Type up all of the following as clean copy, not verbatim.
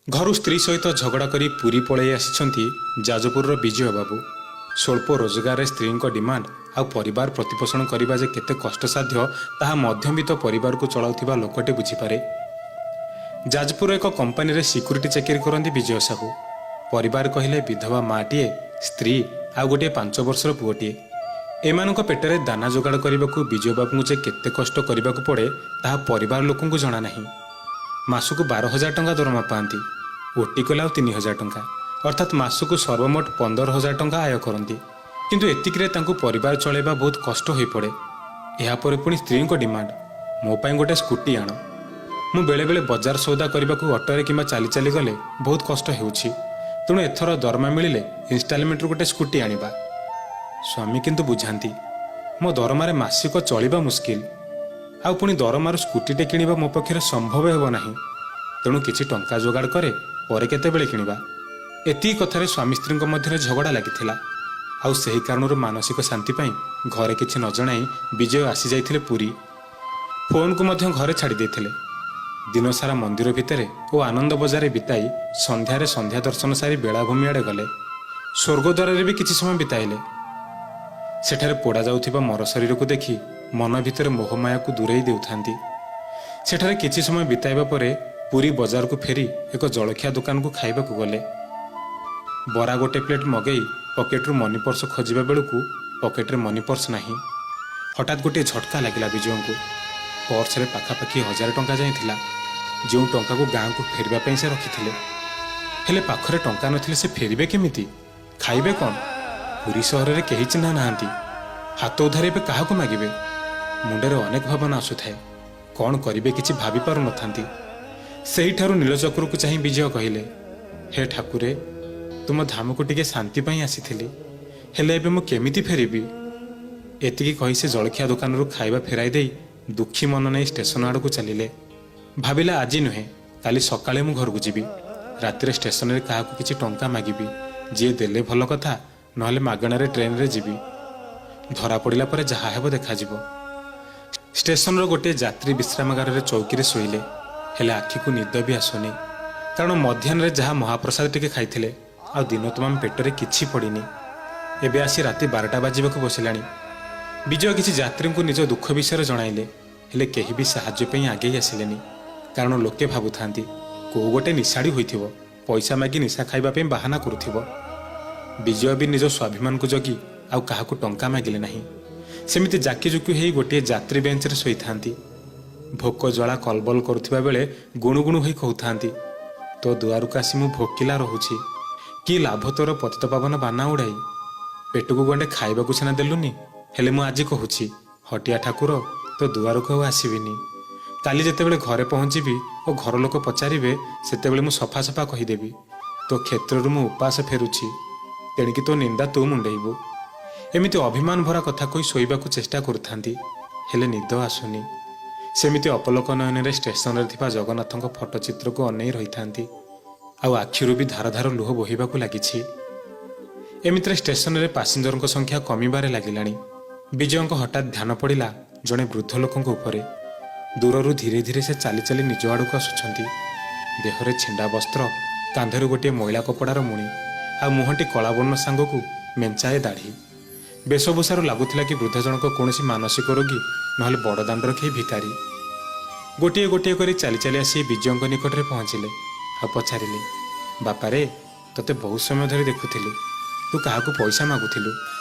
ଘରୁ ସ୍ତ୍ରୀ ସହିତ ଝଗଡ଼ା କରି ପୁରୀ ପଳେଇ ଆସିଛନ୍ତି ଯାଜପୁରର ବିଜୟ ବାବୁ। ସ୍ୱଳ୍ପ ରୋଜଗାରରେ ସ୍ତ୍ରୀଙ୍କ ଡିମାଣ୍ଡ ଆଉ ପରିବାର ପ୍ରତିପୋଷଣ କରିବା ଯେ କେତେ କଷ୍ଟସାଧ୍ୟ ତାହା ମଧ୍ୟବିତ୍ତ ପରିବାରକୁ ଚଳାଉଥିବା ଲୋକଟେ ବୁଝିପାରେ। ଯାଜପୁରର ଏକ କମ୍ପାନୀରେ ସିକ୍ୟୁରିଟି ଚାକିରି କରନ୍ତି ବିଜୟ ସାହୁ। ପରିବାର କହିଲେ ବିଧବା ମାଟିଏ, ସ୍ତ୍ରୀ ଆଉ ଗୋଟିଏ 5 ବର୍ଷର ପୁଅଟିଏ। ଏମାନଙ୍କ ପେଟରେ ଦାନା ଯୋଗାଡ଼ କରିବାକୁ ବିଜୟ ବାବୁଙ୍କୁ ଯେ କେତେ କଷ୍ଟ କରିବାକୁ ପଡ଼େ ତାହା ପରିବାର ଲୋକଙ୍କୁ ଜଣା ନାହିଁ। ମାସକୁ 12,000 ଟଙ୍କା ଦରମା ପାଆନ୍ତି। ଓଟି କଲେ ଆଉ 3,000 ଟଙ୍କା, ଅର୍ଥାତ୍ ମାସକୁ ସର୍ବମୋଟ 15,000 ଟଙ୍କା ଆୟ କରନ୍ତି। କିନ୍ତୁ ଏତିକିରେ ତାଙ୍କୁ ପରିବାର ଚଳାଇବା ବହୁତ କଷ୍ଟ ହୋଇପଡ଼େ। ଏହାପରେ ପୁଣି ସ୍ତ୍ରୀଙ୍କ ଡିମାଣ୍ଡ, ମୋ ପାଇଁ ଗୋଟେ ସ୍କୁଟି ଆଣ। ମୁଁ ବେଳେବେଳେ ବଜାର ସଉଦା କରିବାକୁ ଅଟୋରେ କିମ୍ବା ଚାଲି ଚାଲି ଗଲେ ବହୁତ କଷ୍ଟ ହେଉଛି। ତେଣୁ ଏଥର ଦରମା ମିଳିଲେ ଇନଷ୍ଟଲମେଣ୍ଟରୁ ଗୋଟେ ସ୍କୁଟି ଆଣିବା। ସ୍ୱାମୀ କିନ୍ତୁ ବୁଝାନ୍ତି, ମୋ ଦରମାରେ ମାସିକ ଚଳିବା ମୁସ୍କିଲ, ଆଉ ପୁଣି ଦରମାରୁ ସ୍କୁଟିଟେ କିଣିବା ମୋ ପକ୍ଷରେ ସମ୍ଭବ ହେବ ନାହିଁ। ତେଣୁ କିଛି ଟଙ୍କା ଯୋଗାଡ଼ କରେ, ପରେ କେତେବେଳେ କିଣିବା। ଏତିକି କଥାରେ ସ୍ୱାମୀ ସ୍ତ୍ରୀଙ୍କ ମଧ୍ୟରେ ଝଗଡ଼ା ଲାଗିଥିଲା। ଆଉ ସେହି କାରଣରୁ ମାନସିକ ଶାନ୍ତି ପାଇଁ ଘରେ କିଛି ନ ଜଣାଇ ବିଜୟ ଆସିଯାଇଥିଲେ ପୁରୀ। ଫୋନ୍କୁ ମଧ୍ୟ ଘରେ ଛାଡ଼ି ଦେଇଥିଲେ। ଦିନସାରା ମନ୍ଦିର ଭିତରେ ଓ ଆନନ୍ଦ ବଜାରରେ ବିତାଇ ସନ୍ଧ୍ୟାରେ ସନ୍ଧ୍ୟା ଦର୍ଶନ ସାରି ବେଳାଭୂମି ଆଡ଼େ ଗଲେ। ସ୍ୱର୍ଗଦ୍ୱାରରେ ବି କିଛି ସମୟ ବିତାଇଲେ। ସେଠାରେ ପୋଡ଼ା ଯାଉଥିବା ମରଶରୀରକୁ ଦେଖି ମନ ଭିତରେ ମୋହମାୟାକୁ ଦୂରେଇ ଦେଉଥାନ୍ତି। ସେଠାରେ କିଛି ସମୟ ବିତାଇବା ପରେ ପୁରୀ ବଜାରକୁ ଫେରି ଏକ ଜଳଖିଆ ଦୋକାନକୁ ଖାଇବାକୁ ଗଲେ। ବରା ଗୋଟେ ପ୍ଲେଟ୍ ମଗେଇ ପକେଟରୁ ମନି ପର୍ସ ଖୋଜିବା ବେଳକୁ ପକେଟରେ ମନି ପର୍ସ ନାହିଁ। ହଠାତ୍ ଗୋଟିଏ ଝଟକା ଲାଗିଲା ବିଜୟଙ୍କୁ। ପର୍ସରେ ପାଖାପାଖି 1,000 ଟଙ୍କା ଯାଏଁ ଥିଲା, ଯେଉଁ ଟଙ୍କାକୁ ଗାଁକୁ ଫେରିବା ପାଇଁ ସେ ରଖିଥିଲେ। ହେଲେ ପାଖରେ ଟଙ୍କା ନଥିଲେ ସେ ଫେରିବେ କେମିତି? ଖାଇବେ କ'ଣ? ପୁରୀ ସହରରେ କେହି ଚିହ୍ନା ନାହାନ୍ତି। ହାତ ଉଧାର ଏବେ କାହାକୁ ମାଗିବେ? ମୁଣ୍ଡରେ ଅନେକ ଭାବନା ଆସୁଥାଏ। କ'ଣ କରିବେ କିଛି ଭାବି ପାରୁନଥାନ୍ତି। ସେହିଠାରୁ ନୀଳଚକ୍ରକୁ ଚାହିଁ ବିଜୟ କହିଲେ, ହେ ଠାକୁରେ, ତୁମ ଧାମକୁ ଟିକେ ଶାନ୍ତି ପାଇଁ ଆସିଥିଲି, ହେଲେ ଏବେ ମୁଁ କେମିତି ଫେରିବି? ଏତିକି କହି ସେ ଜଳଖିଆ ଦୋକାନରୁ ଖାଇବା ଫେରାଇ ଦେଇ ଦୁଃଖୀ ମନ ନେଇ ଷ୍ଟେସନ ଆଡ଼କୁ ଚାଲିଲେ। ଭାବିଲା, ଆଜି ନୁହେଁ କାଲି ସକାଳେ ମୁଁ ଘରକୁ ଯିବି। ରାତିରେ ଷ୍ଟେସନରେ କାହାକୁ କିଛି ଟଙ୍କା ମାଗିବି। ଯିଏ ଦେଲେ ଭଲ କଥା, ନହେଲେ ମାଗଣାରେ ଟ୍ରେନରେ ଯିବି। ଧରା ପଡ଼ିଲା ପରେ ଯାହା ହେବ ଦେଖାଯିବ। ଷ୍ଟେସନର ଗୋଟିଏ ଯାତ୍ରୀ ବିଶ୍ରାମାଗାରରେ ଚୌକିରେ ଶୋଇଲେ। ହେଲେ ଆଖିକୁ ନିଦ ବି ଆସୁନି, କାରଣ ମଧ୍ୟାହ୍ନରେ ଯାହା ମହାପ୍ରସାଦ ଟିକେ ଖାଇଥିଲେ, ଆଉ ଦିନ ତମାମ ପେଟରେ କିଛି ପଡ଼ିନି। ଏବେ ଆସି ରାତି 12ଟା ବାଜିବାକୁ ବସିଲାଣି। ବିଜୟ କିଛି ଯାତ୍ରୀଙ୍କୁ ନିଜ ଦୁଃଖ ବିଷୟରେ ଜଣାଇଲେ। ହେଲେ କେହି ବି ସାହାଯ୍ୟ ପାଇଁ ଆଗେଇ ଆସିଲେନି, କାରଣ ଲୋକେ ଭାବୁଥାନ୍ତି କୋଉ ଗୋଟେ ନିଶାଡ଼ି ହୋଇଥିବ, ପଇସା ମାଗି ନିଶା ଖାଇବା ପାଇଁ ବାହାନା କରୁଥିବ। ବିଜୟ ବି ନିଜ ସ୍ୱାଭିମାନକୁ ଜଗି ଆଉ କାହାକୁ ଟଙ୍କା ମାଗିଲେ ନାହିଁ। ସେମିତି ଜାକିଜୁକି ହେଇ ଗୋଟିଏ ଯାତ୍ରୀ ବେଞ୍ଚରେ ଶୋଇଥାନ୍ତି। ଭୋକ ଜ୍ୱାଳା କଲବଲ କରୁଥିବା ବେଳେ ଗୁଣୁଗୁଣୁ ହୋଇ କହୁଥାନ୍ତି, ତୋ ଦୁଆରକୁ ଆସି ମୁଁ ଭୋକିଲା ରହୁଛି, କି ଲାଭ ତୋର ପତିତ ପାବନ ବାନା ଉଡ଼ାଇ? ପେଟକୁ ଗଣ୍ଡେ ଖାଇବାକୁ ସିନା ଦେଲୁନି, ହେଲେ ମୁଁ ଆଜି କହୁଛି, ହଟିଆ ଠାକୁର, ତୋ ଦୁଆରକୁ ଆଉ ଆସିବିନି। କାଲି ଯେତେବେଳେ ଘରେ ପହଞ୍ଚିବି ଓ ଘର ଲୋକ ପଚାରିବେ, ସେତେବେଳେ ମୁଁ ସଫା ସଫା କହିଦେବି, ତୋ କ୍ଷେତ୍ରରୁ ମୁଁ ଉପାସ ଫେରୁଛି। ତେଣିକି ତୋ ନିନ୍ଦା ତୁ ମୁଣ୍ଡେଇବୁ। ଏମିତି ଅଭିମାନ ଭରା କଥା କହି ଶୋଇବାକୁ ଚେଷ୍ଟା କରୁଥାନ୍ତି, ହେଲେ ନିଦ ଆସୁନି। ସେମିତି ଅପଲକ ନୟନରେ ଷ୍ଟେସନରେ ଥିବା ଜଗନ୍ନାଥଙ୍କ ଫଟୋଚିତ୍ରକୁ ଅନେଇ ରହିଥାନ୍ତି, ଆଉ ଆଖିରୁ ବି ଧାର ଧାର ଲୁହ ବୋହିବାକୁ ଲାଗିଛି। ଏମିତିରେ ଷ୍ଟେସନରେ ପାସେଞ୍ଜରଙ୍କ ସଂଖ୍ୟା କମିବାରେ ଲାଗିଲାଣି। ବିଜୟଙ୍କ ହଠାତ୍ ଧ୍ୟାନ ପଡ଼ିଲା ଜଣେ ବୃଦ୍ଧ ଲୋକଙ୍କ ଉପରେ। ଦୂରରୁ ଧୀରେ ଧୀରେ ସେ ଚାଲି ଚାଲି ନିଜ ଆଡ଼କୁ ଆସୁଛନ୍ତି। ଦେହରେ ଛିଣ୍ଡା ବସ୍ତ୍ର, କାନ୍ଧରେ ଗୋଟିଏ ମଇଳା କପଡ଼ାର ମୁଣି, ଆଉ ମୁହଁଟି କଳାବର୍ଣ୍ଣ ସାଙ୍ଗକୁ ମେଞ୍ଚାଏ ଦାଢ଼ି। ବେଶଭୂଷାରୁ ଲାଗୁଥିଲା କି ବୃଦ୍ଧ ଜଣକ କୌଣସି ମାନସିକ ରୋଗୀ, ନହେଲେ ବଡ଼ ଦାଣ୍ଡର କେହି ଭିକାରୀ। ଗୋଟିଏ ଗୋଟିଏ କରି ଚାଲି ଚାଲି ଆସି ବିଜୟଙ୍କ ନିକଟରେ ପହଞ୍ଚିଲେ ଆଉ ପଚାରିଲେ, ବାପାରେ, ତୋତେ ବହୁତ ସମୟ ଧରି ଦେଖୁଥିଲି। ତୁ କାହାକୁ ପଇସା ମାଗୁଥିଲୁ,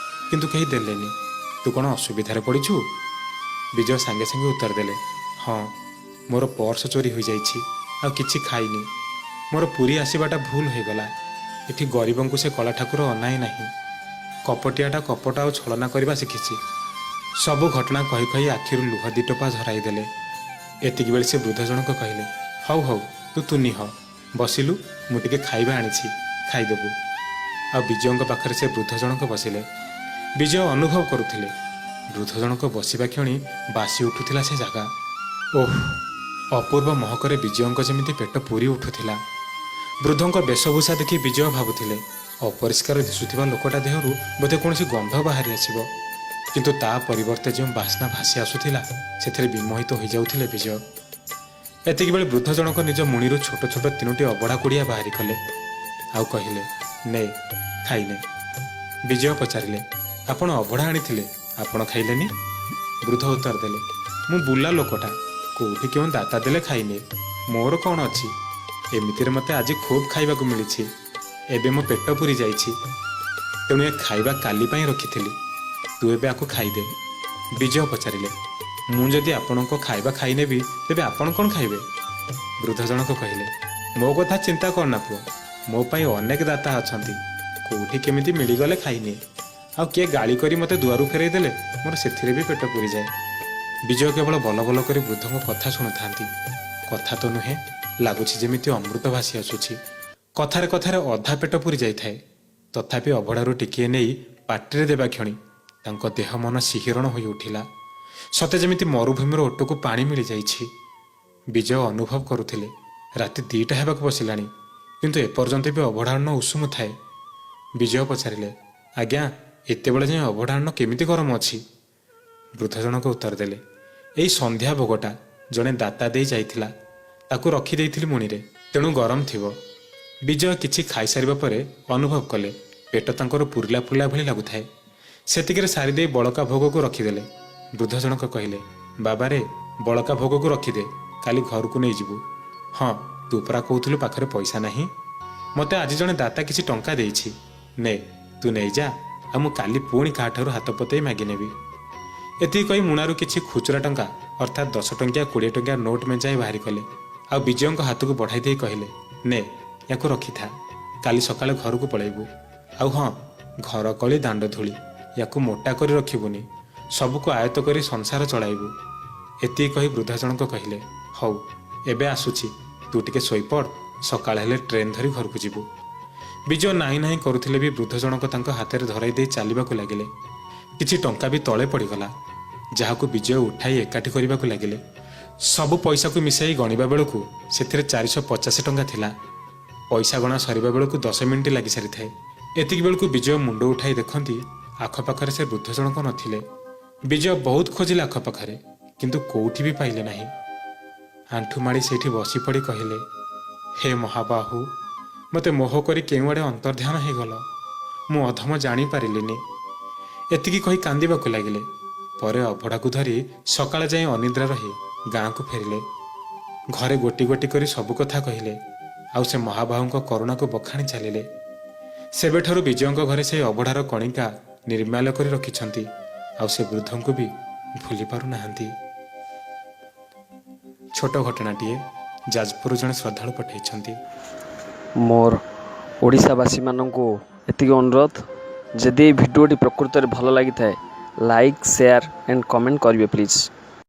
କିନ୍ତୁ କେହି ଦେଲେନି। ତୁ କ'ଣ ଅସୁବିଧାରେ ପଡ଼ିଛୁ? ବିଜୟ ସାଙ୍ଗେ ସାଙ୍ଗେ ଉତ୍ତର ଦେଲେ, ହଁ, ମୋର ପର୍ସ ଚୋରି ହୋଇଯାଇଛି, ଆଉ କିଛି ଖାଇନି। ମୋର ପୁରୀ ଆସିବାଟା ଭୁଲ ହୋଇଗଲା। ଏଠି ଗରିବଙ୍କୁ ସେ କଳା ଠାକୁର ଅନାଏ ନାହିଁ। କପଟିଆଟା କପଟ ଆଉ ଛଳନା କରିବା ଶିଖିଛି। ସବୁ ଘଟଣା କହି କହି ଆଖିରୁ ଲୁହ ଦିଟୋପା ଝରାଇ ଦେଲେ। ଏତିକି ବେଳେ ସେ ବୃଦ୍ଧ ଜଣକ କହିଲେ, ହଉ ହଉ, ତୁ ତୁନି ହ, ବସିଲୁ, ମୁଁ ଟିକେ ଖାଇବା ଆଣିଛି, ଖାଇଦେବୁ। ଆଉ ବିଜୟଙ୍କ ପାଖରେ ସେ ବୃଦ୍ଧ ଜଣକ ବସିଲେ। ବିଜୟ ଅନୁଭବ କରୁଥିଲେ, ବୃଦ୍ଧ ଜଣକ ବସିବା କ୍ଷଣି ବାସି ଉଠୁଥିଲା ସେ ଜାଗା। ଓଃ, ଅପୂର୍ବ ମହକରେ ବିଜୟଙ୍କ ଯେମିତି ପେଟ ପୁରି ଉଠୁଥିଲା। ବୃଦ୍ଧଙ୍କ ବେଶଭୂଷା ଦେଖି ବିଜୟ ଭାବୁଥିଲେ, ଅପରିଷ୍କାର ଦିଶୁଥିବା ଲୋକଟା ଦେହରୁ ବୋଧେ କୌଣସି ଗନ୍ଧ ବାହାରି ଆସିବ। କିନ୍ତୁ ତା ପରିବର୍ତ୍ତେ ଯେଉଁ ବାସ୍ନା ଭାସି ଆସୁଥିଲା, ସେଥିରେ ବିମୋହିତ ହୋଇଯାଉଥିଲେ ବିଜୟ। ଏତିକି ବେଳେ ବୃଦ୍ଧ ଜଣକ ନିଜ ମୁଣିରୁ ଛୋଟ ଛୋଟ ତିନୋଟି ଅବଢ଼ା କୁଡ଼ିଆ ବାହାରି କଲେ ଆଉ କହିଲେ, ନେ, ଖାଇନେ। ବିଜୟ ପଚାରିଲେ, ଆପଣ ଅବଢ଼ା ଆଣିଥିଲେ, ଆପଣ ଖାଇଲେନି? ବୃଦ୍ଧ ଉତ୍ତର ଦେଲେ, ମୁଁ ବୁଲା ଲୋକଟା, କୋଉଠି କେଉଁ ଦାତା ଦେଲେ ଖାଇନିଏ, ମୋର କ'ଣ ଅଛି? ଏମିତିରେ ମୋତେ ଆଜି ଖୁବ୍ ଖାଇବାକୁ ମିଳିଛି, ଏବେ ମୋ ପେଟ ପୁରି ଯାଇଛି, ତେଣୁ ଏ ଖାଇବା କାଲି ପାଇଁ ରଖିଥିଲି, ତୁ ଏବେ ଆକୁ ଖାଇଦେ। ବିଜୟ ପଚାରିଲେ, ମୁଁ ଯଦି ଆପଣଙ୍କ ଖାଇବା ଖାଇନେବି ତେବେ ଆପଣ କ'ଣ ଖାଇବେ? ବୃଦ୍ଧ ଜଣକ କହିଲେ, ମୋ କଥା ଚିନ୍ତା କରନା ପୁଅ, ମୋ ପାଇଁ ଅନେକ ଦାତା ଅଛନ୍ତି, କୋଉଠି କେମିତି ମିଳିଗଲେ ଖାଇନିଏ, ଆଉ କିଏ ଗାଳି କରି ମୋତେ ଦୁଆରୁ ଫେରାଇ ଦେଲେ ମୋର ସେଥିରେ ବି ପେଟ ପୁରିଯାଏ। ବିଜୟ କେବଳ ବଲ ବଲ କରି ବୃଦ୍ଧଙ୍କ କଥା ଶୁଣୁଥାନ୍ତି। କଥା ତ ନୁହେଁ, ଲାଗୁଛି ଯେମିତି ଅମୃତ ଭାସି ଆସୁଛି। କଥାରେ କଥାରେ ଅଧା ପେଟ ପୁରି ଯାଇଥାଏ। ତଥାପି ଅବଢ଼ାରୁ ଟିକିଏ ନେଇ ପାଟିରେ ଦେବା କ୍ଷଣି ତାଙ୍କ ଦେହ ମନ ଶିହରଣ ହୋଇ ଉଠିଲା, ସତେ ଯେମିତି ମରୁଭୂମିର ଓଟକୁ ପାଣି ମିଳିଯାଇଛି। ବିଜୟ ଅନୁଭବ କରୁଥିଲେ ରାତି 2ଟା ହେବାକୁ ବସିଲାଣି, କିନ୍ତୁ ଏପର୍ଯ୍ୟନ୍ତ ବି ଅବଢ଼ାଅନ୍ନ ଉଷୁମ ଥାଏ। ବିଜୟ ପଚାରିଲେ, ଆଜ୍ଞା, ଏତେବେଳେ ଯାଏଁ ଅବଢ଼ାଅନ୍ନ କେମିତି ଗରମ ଅଛି? ବୃଦ୍ଧ ଜଣକ ଉତ୍ତର ଦେଲେ, ଏଇ ସନ୍ଧ୍ୟା ଭୋଗଟା ଜଣେ ଦାତା ଦେଇ ଯାଇଥିଲା, ତାକୁ ରଖିଦେଇଥିଲି ମୁଣିରେ, ତେଣୁ ଗରମ ଥିବ। ବିଜୟ କିଛି ଖାଇସାରିବା ପରେ ଅନୁଭବ କଲେ ପେଟ ତାଙ୍କର ପୁରିଲା ପୁରିଲା ଭଳି ଲାଗୁଥାଏ। ସେତିକିରେ ସାରିଦେଇ ବଳକା ଭୋଗକୁ ରଖିଦେଲେ। ବୃଦ୍ଧ ଜଣକ କହିଲେ, ବାବାରେ, ବଳକା ଭୋଗକୁ ରଖିଦେ, କାଲି ଘରକୁ ନେଇଯିବୁ। ହଁ, ତୁ ପରା କହୁଥିଲୁ ପାଖରେ ପଇସା ନାହିଁ, ମୋତେ ଆଜି ଜଣେ ଦାତା କିଛି ଟଙ୍କା ଦେଇଛି, ନେ ତୁ ନେଇଯା, ଆଉ ମୁଁ କାଲି ପୁଣି କାହାଠାରୁ ହାତ ପତେଇ ମାଗିନେବି। ଏତିକି କହି ମୁଣାରୁ କିଛି ଖୁଚୁରା ଟଙ୍କା ଅର୍ଥାତ୍ 10 ଟଙ୍କିଆ 20 ଟଙ୍କିଆ ନୋଟ୍ ମେଞ୍ଚାଇ ବାହାରି କଲେ ଆଉ ବିଜୟଙ୍କ ହାତକୁ ବଢ଼ାଇ ଦେଇ କହିଲେ, ନେ ୟାକୁ ରଖିଥା, କାଲି ସକାଳେ ଘରକୁ ପଳେଇବୁ। ଆଉ ହଁ, ଘର କଳି ଦାଣ୍ଡ ଧୂଳି, ୟାକୁ ମୋଟା କରି ରଖିବୁନି, ସବୁକୁ ଆୟତ୍ତ କରି ସଂସାର ଚଳାଇବୁ। ଏତିକି କହି ବୃଦ୍ଧ ଜଣକ କହିଲେ, ହଉ ଏବେ ଆସୁଛି, ତୁ ଟିକେ ଶୋଇପଡ଼, ସକାଳ ହେଲେ ଟ୍ରେନ୍ ଧରି ଘରକୁ ଯିବୁ। ବିଜୟ ନାହିଁ ନାହିଁ କରୁଥିଲେ ବି ବୃଦ୍ଧ ଜଣକ ତାଙ୍କ ହାତରେ ଧରାଇ ଦେଇ ଚାଲିବାକୁ ଲାଗିଲେ। କିଛି ଟଙ୍କା ବି ତଳେ ପଡ଼ିଗଲା, ଯାହାକୁ ବିଜୟ ଉଠାଇ ଏକାଠି କରିବାକୁ ଲାଗିଲେ। ସବୁ ପଇସାକୁ ମିଶାଇ ଗଣିବା ବେଳକୁ ସେଥିରେ 450 ଟଙ୍କା ଥିଲା। ପଇସା ଗଣା ସରିବା ବେଳକୁ 10 ମିନିଟ୍ ଲାଗି ସାରିଥାଏ। ଏତିକି ବେଳକୁ ବିଜୟ ମୁଣ୍ଡ ଉଠାଇ ଦେଖନ୍ତି ଆଖପାଖରେ ସେ ବୃଦ୍ଧ ଜଣକ ନଥିଲେ। ବିଜୟ ବହୁତ ଖୋଜିଲେ ଆଖପାଖରେ, କିନ୍ତୁ କୋଉଠି ବି ପାଇଲେ ନାହିଁ। ଆଣ୍ଠୁ ମାଡ଼ି ସେଇଠି ବସି ପଡ଼ି କହିଲେ, ହେ ମହାବାହୁ, ମୋତେ ମୋହ କରି କେଉଁଆଡ଼େ ଅନ୍ତର୍ଧ୍ୟାନ ହେଇଗଲ, ମୁଁ ଅଧମ ଜାଣିପାରିଲିନି। ଏତିକି କହି କାନ୍ଦିବାକୁ ଲାଗିଲେ। ପରେ ଅଭଡ଼ାକୁ ଧରି ସକାଳେ ଯାଇ ଅନିଦ୍ରା ରହି ଗାଁକୁ ଫେରିଲେ। ଘରେ ଗୋଟି ଗୋଟି କରି ସବୁ କଥା କହିଲେ ଆଉ ସେ ମହାବାହୁଙ୍କ କରୁଣାକୁ ବଖାଣି ଚାଲିଲେ। ସେବେଠାରୁ ବିଜୟଙ୍କ ଘରେ ସେହି ଅବଢ଼ାର କଣିକା ନିର୍ମାଲ୍ୟ କରି ରଖିଛନ୍ତି ଆଉ ସେ ବୃଦ୍ଧଙ୍କୁ ବି ଭୁଲି ପାରୁନାହାନ୍ତି। ଛୋଟ ଘଟଣାଟିଏ ଯାଜପୁରରୁ ଜଣେ ଶ୍ରଦ୍ଧାଳୁ ପଠାଇଛନ୍ତି। ମୋର ଓଡ଼ିଶାବାସୀମାନଙ୍କୁ ଏତିକି ଅନୁରୋଧ, ଯଦି ଏଇ ଭିଡ଼ିଓଟି ପ୍ରକୃତରେ ଭଲ ଲାଗିଥାଏ, ଲାଇକ୍, ସେୟାର ଆଣ୍ଡ କମେଣ୍ଟ କରିବେ ପ୍ଲିଜ୍।